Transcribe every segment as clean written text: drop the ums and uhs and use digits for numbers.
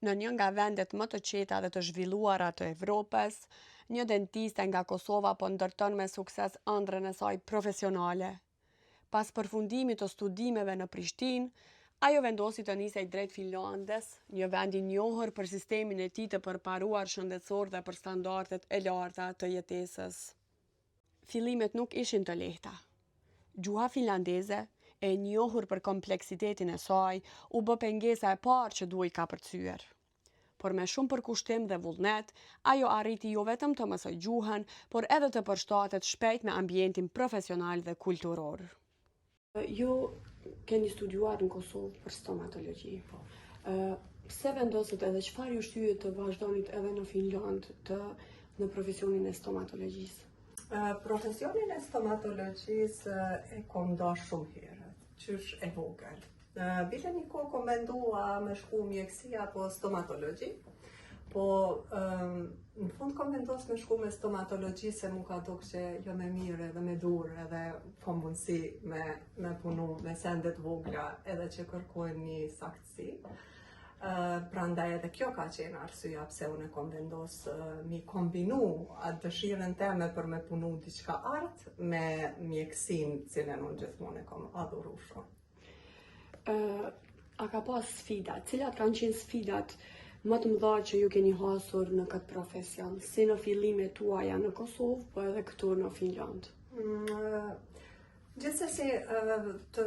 Në një nga vendet më të qeta dhe të zhvilluara të Evropës, një dentiste nga Kosova po ndërton me sukses ëndrrën e saj profesionale. Pas përfundimit të studimeve në Prishtinë, ajo vendosi të nisej drejt Finlandës, një vend i njohur për sistemin e tij të përparuar shëndetësor dhe për standardet e larta të jetesës. Fillimet nuk ishin të lehta. Gjuha finlandeze, e njohur për kompleksitetin e saj, u bë pengesa e parë që duhej kapërcyer. Por me shumë përkushtim dhe vullnet, ajo arriti jo vetëm të mësojë gjuhën, por edhe të përshtatet shpejt me ambientin profesional dhe kulturor. Ju keni studiuar në Kosovë për stomatologji. Po. Pse vendosët edhe çfarë ju shtyu të vazhdonit edhe në Finlandë të në profesionin e stomatologjisë? Profesionin e stomatologjisë e kom dash shumë herët, qysh e vogël. Bile një kohë kom mendu a me shku mjekësi apo stomatologji, po në fund kom vendos me shku me stomatologji se m'u ka duk që jom e mirë edhe me durë edhe kom mundësi me, me punu me sende t'vogla edhe që kërkojnë një saktësi. Uh, prandaj edhe kjo ka qenë arsyeja pse unë kom vendos uh, mi kombinu atë dëshirën teme për me punu diçka art me mjekësinë cilën unë gjithmonë e kom adhuru shumë. A ka pas sfida? Cilat kanë qenë sfidat më të mëdha që ju keni hasur në këtë profesion, si në fillimet tuaja në Kosovë, po edhe këtu në Finlandë? Mm, gjithsesi, të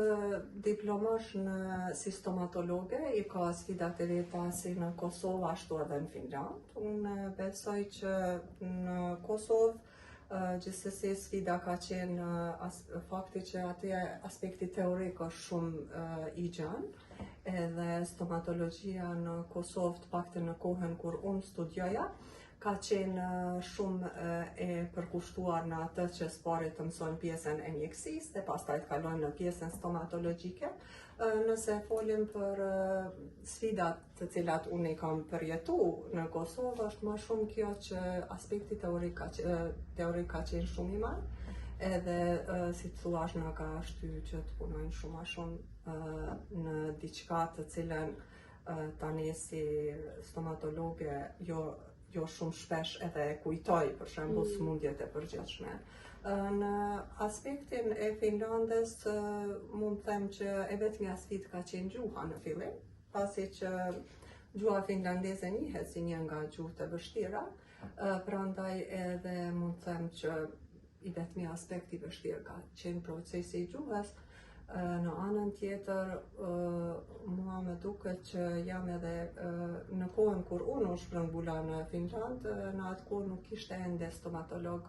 diplomosh në si stomatologe, i ka sfidat e veta si në Kosovë, ashtu edhe në Finlandë. Unë besoj që në Kosovë Gjithsesi sfida ka qenë fakti që aty aspekti teorik është shumë i gjanë, edhe stomatologjia në Kosovë të paktën në kohën kur unë studioja, ka qenë shumë e përkushtuar në atë që s'pari të mësojnë pjesën e mjekësisë dhe pastaj të kalojnë në pjesën stomatologjike. Nëse folim për sfidat të cilat unë i kam përjetu në Kosovë, është ma shumë kjo që aspekti teorik ka, teorik ka qenë shumë i madh, edhe si të thuash na ka shty që të punojnë shumë ma shumë në diçka të cilën tani si stomatologe jo jo shumë shpesh edhe e kujtoj, për shembull, mm. sëmundjet e përgjithshme. Në aspektin e Finlandës, mund të them që e vetmja sfidë ka qenë gjuha në fillim, pasi që gjuha finlandeze njihet si një nga gjuhët e vështira, prandaj edhe mund të them që i vetmi aspekt i vështirë ka qenë procesi i gjuhës. Në anën tjetër, mua më duket që jam edhe në kohën kur unë u shpërngula në Finlandë, në atë kohë nuk kishte ende stomatolog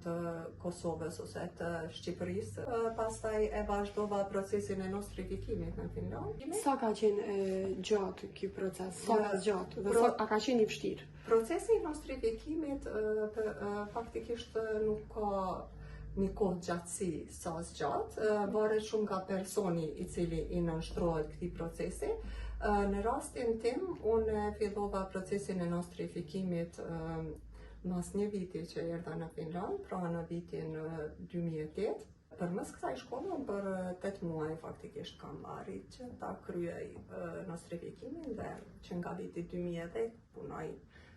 të Kosovës ose të Shqipërisë. Pastaj e vazhdova procesin e nostrifikimit në Finlandë. Sa ka qenë e gjatë ky proces? Sa ka zgjatë dhe sa a ka qenë i vështirë? Procesi i nostrifikimit faktikisht nuk ka një kohëgjatësi sa zgjat, varet shumë nga personi i cili i nënshtrohet këtij procesi. Në rastin tim, unë fillova procesin e nostrifikimit Mas një viti që erdha në Finlandë, pra në vitin 2008, përmes kësaj shkolle, unë për 8 muaj faktikisht kam arrit që ta kryej nostrifikimin dhe që nga viti 2010 punoj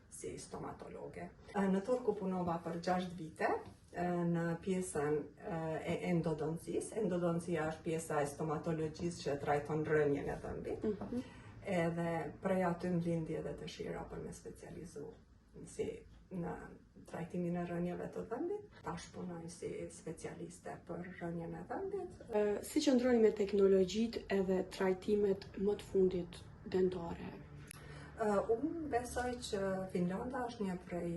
si stomatologe. Në Turku punova për 6 vite në pjesën e endodoncisë. Endodoncia është pjesa e stomatologjisë që trajton rënien e dhëmbit. Mm -hmm. Edhe prej aty më lindi edhe dëshira për me specializu si në trajtimin e rënieve të dhëmbit. Tash punoj si specialiste për rënien e dhëmbit. Si qëndroni me teknologjitë edhe trajtimet më të fundit dentare? Uh, unë besoj që Finlanda është një prej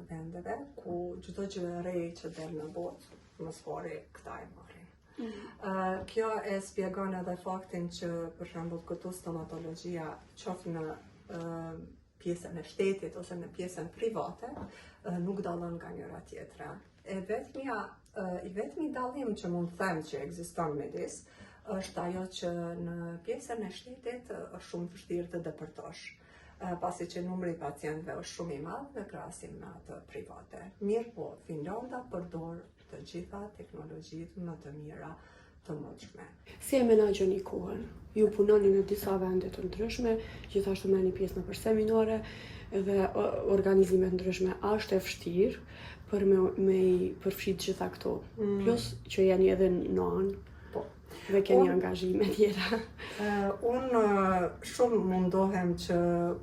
vendeve ku çdo gjë e re që del në botë, më së pari këta e marrin. Mm. Uh, kjo e spjegon edhe faktin që për shembull këtu stomatologjia qoftë në uh, pjesën e shtetit ose në pjesën private, nuk dallon nga njëra tjetra. E vetmja, i vetmi dallim që mund të them që ekziston midis, është ajo që në pjesën e shtetit është shumë vështirë të depërtosh, pasi që numri i pacientëve është shumë i madh në krahasim me atë private. Mirëpo, Finlanda përdor të gjitha teknologjitë më të mira. të mundshme. Si e menaxhoni kohën? Ju punoni në disa vende të ndryshme, gjithashtu merrni pjesë nëpër seminare dhe organizime të ndryshme. A është e vështirë për me, me i përfshi të gjitha këto? Mm. Plus që jeni edhe nanë. Po. Dhe keni un, angazhime tjera. Uh, unë shumë mundohem që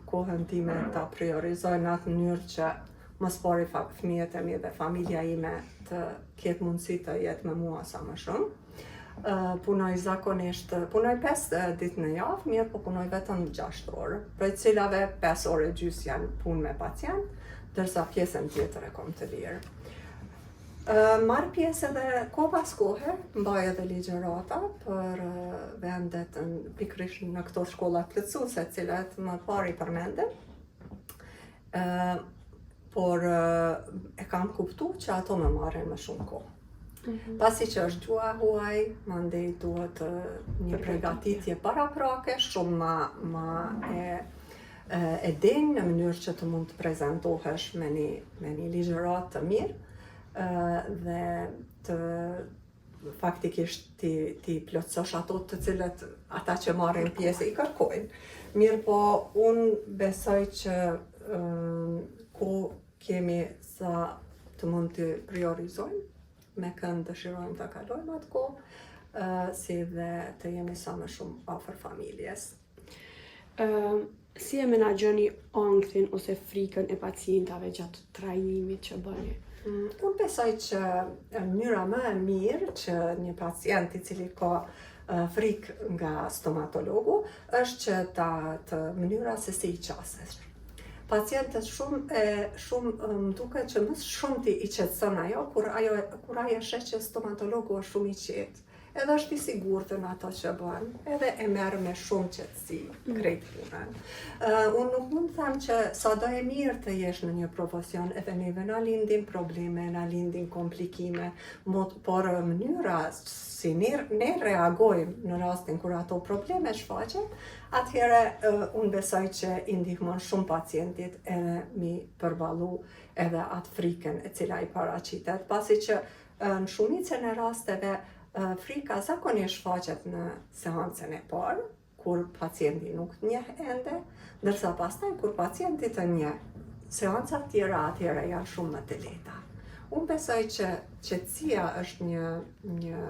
kohën time ta priorizoj në atë mënyrë që më së pari fëmijët e mi dhe familja ime të ketë mundësi të jetë me mua sa më shumë. Punoj zakonisht, punoj 5 ditë në javë, mirëpo punoj vetëm 6 orë, prej cilave 5 orë e gjysë janë punë me pacient, ndërsa pjesën tjetër e kom të lirë. Marr pjesë edhe kohë pas kohe, mbaj edhe ligjërata për vendet pikërisht në këto shkolla plotësuese, të cilat më parë i përmendëm. Ë por e kam kuptu që ato më marrin më shumë kohë. Mm -hmm. Pasi që është gjuha e huaj, mandej duhet një pregatitje paraprake, shumë ma, ma e, e, e denjë në mënyrë që të mund të prezentohesh me një, me një ligjëratë të mirë dhe të faktikisht t'i, t'i plotësosh ato të cilët ata që marrin pjesë i kërkojnë. Mirëpo, unë besoj që um, ku kemi sa të mund të priorizojmë, me kënd dëshirojmë ta kalojmë atë kohë, uh, si dhe të jemi sa më shumë afër familjes. Uh, si e menaxhoni ankthin ose frikën e pacientave gjatë trajnimit që bëni? Mm, unë besoj që mënyra më e mirë që një pacient i cili ka frikë nga stomatologu është që ta të mënyra se si i qasesh. Pacientët shumë e shumë më duket që më shumti i qetëson ajo kur ajo kur ai e sheh që stomatologu është shumë i qetë. Edhe është i sigurt në ato që bën, edhe e merr me shumë qetësi mm. krejt punën. Uh, unë nuk mund të them që sado e mirë të jesh në një profesion, edhe neve na lindin probleme, na lindin komplikime, mot, por mënyra si ne, ne reagojmë në rastin kur ato probleme shfaqen, atëherë uh, unë besoj që i ndihmon shumë pacientit edhe mi përballu edhe atë frikën e cila i paraqitet, pasi që Në shumicën e rasteve, frika zakonisht shfaqet në seancën e parë, kur pacienti nuk të njeh ende, ndërsa pastaj kur pacienti të njeh, seancat tjera atëherë janë shumë më të lehta. Unë besoj që qetësia është një një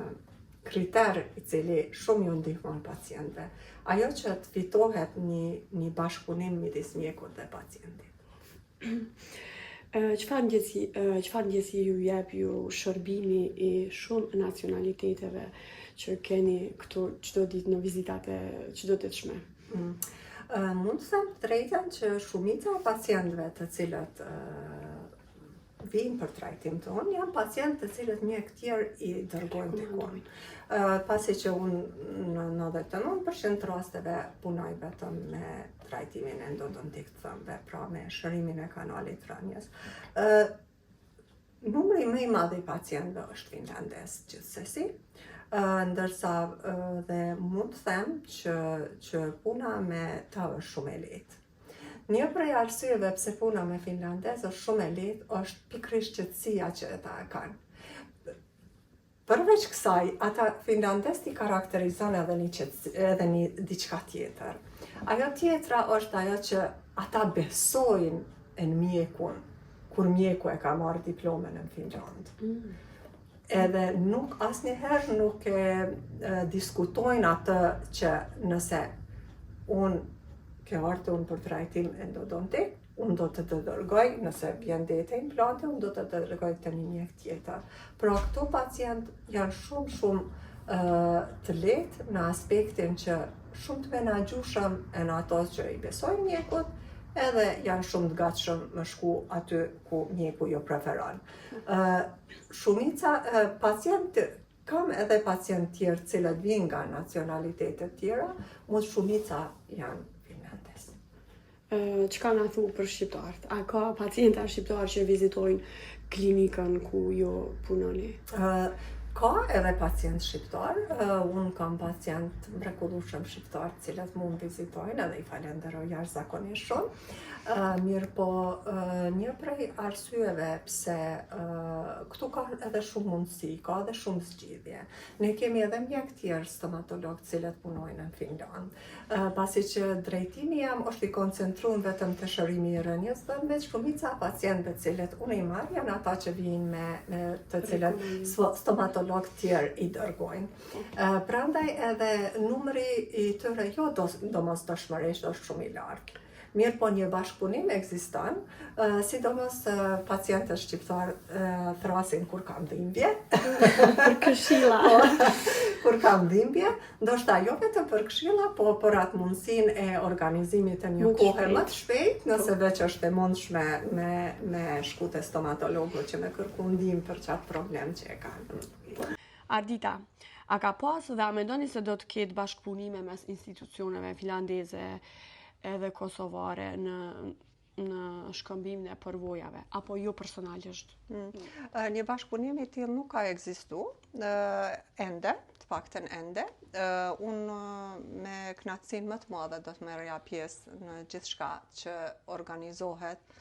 kriter i cili shumë ju ndihmon pacientëve. Ajo që të fitohet një një bashkëpunim midis mjekut dhe pacientit. Çfarë ndjesi, çfarë ndjesi ju jep ju shërbimi i shumë nacionaliteteve që keni këtu çdo ditë në vizitat e çdoditshme? Mm. Mund të them të drejtën që shumica e pacientëve të cilët vijnë për trajtim te unë, janë pacientë të cilët mjekë tjerë i dërgojnë tek unë. Pasi që unë në 99% të rasteve punoj vetëm me trajtimin endodontik të dhëmbëve, pra me shërimin e kanalit të rënies. Numri më i madh i pacientëve është finlandez gjithsesi, ndërsa dhe mund të them që, që puna me ta është shumë e lehtë. Një prej arsyeve pse puna me finlandez është shumë e lehtë është pikërisht qetësia që ata e kanë. Përveç kësaj, ata finlandezët i karakterizon edhe një qetësi, edhe një diçka tjetër. Ajo tjetra është ajo që ata besojnë në mjekun, kur mjeku e ka marrë diplomën në Finlandë. Mm. Edhe nuk asnjëherë nuk e, e diskutojnë atë që nëse unë ke ardhë te unë për trajtim endodontik, unë do të të dërgoj, nëse vjen deri te implanti, unë do të të dërgoj te një mjek tjetër. Pra këto pacientë janë shumë shumë uh, të lehtë në aspektin që shumë të menaxhueshëm e në ato që i besojnë mjekut, edhe janë shumë të gatshëm me shku aty ku mjeku ju preferon. Uh, shumica uh, pacientë kam edhe pacientë tjerë të cilët vijnë nga nacionalitetet tjera, mund shumica janë finlandez. Çka na thu për shqiptarët? A ka pacienta shqiptarë që vizitojnë klinikën ku ju punoni? Uh, Ka edhe pacient shqiptar, unë kam pacient të mrekullueshëm shqiptar, të cilët mu më vizitojnë edhe i falenderoj jashtëzakonisht shumë. Mirëpo, një prej arsyeve pse këtu ka edhe shumë mundësi, ka edhe shumë zgjidhje. Ne kemi edhe mjekë tjerë stomatologë të cilët punojnë në Finlandë. Pasi që drejtimi jem është i koncentrum vetëm te shërimi i rënies së dhëmbit, shumica e pacientëve të cilët unë i marr janë ata që vijnë me, me të cilët stomatologë tjerë i dërgojnë. Prandaj edhe numri i tyre jo domosdoshmërisht është shumë i lartë. Mirëpo një bashkëpunim ekziston, sidomos pacientët shqiptar thrasin kur kanë dhimbje. Për këshilla. Po, kur kanë dhimbje, ndoshta jo vetëm për këshilla, po për atë mundësinë e organizimit të një kohe më të shpejtë, nëse po. veç është e mundshme me me shku te stomatologu që me kërku ndihmë për qatë problem që e kanë. Ardita, a ka pas dhe a mendoni se do të ketë bashkëpunime mes institucioneve finlandeze edhe kosovare në në shkëmbimin e përvojave, apo jo personalisht? Mm. Një bashkëpunim i tillë nuk ka ekzistu, ende, të paktën ende. Unë me knaqësinë më të madhe do të merrja pjesë në gjithçka që organizohet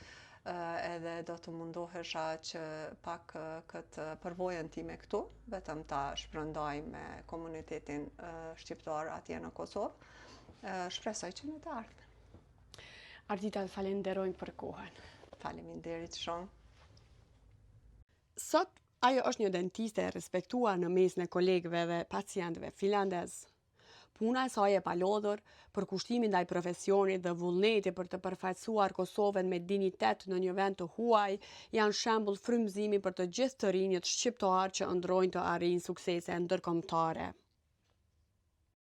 edhe do të mundohesha që pak këtë përvojën time këtu, vetëm ta shpërndaj me komunitetin shqiptar atje në Kosovë. Shpresoj që në të ardhmen. Ardita, të falenderojmë për kohën. Faleminderit shumë. Sot, ajo është një dentiste e respektuar në mesin e kolegëve dhe pacientëve finlandezë. Puna e saj e palodhur, përkushtimi ndaj profesionit dhe vullneti për të përfaqësuar Kosovën me dinjitet në një vend të huaj janë shembull frymëzimi për të gjithë të rinjët shqiptarë që ëndërrojnë të arrijnë suksese ndërkombëtare.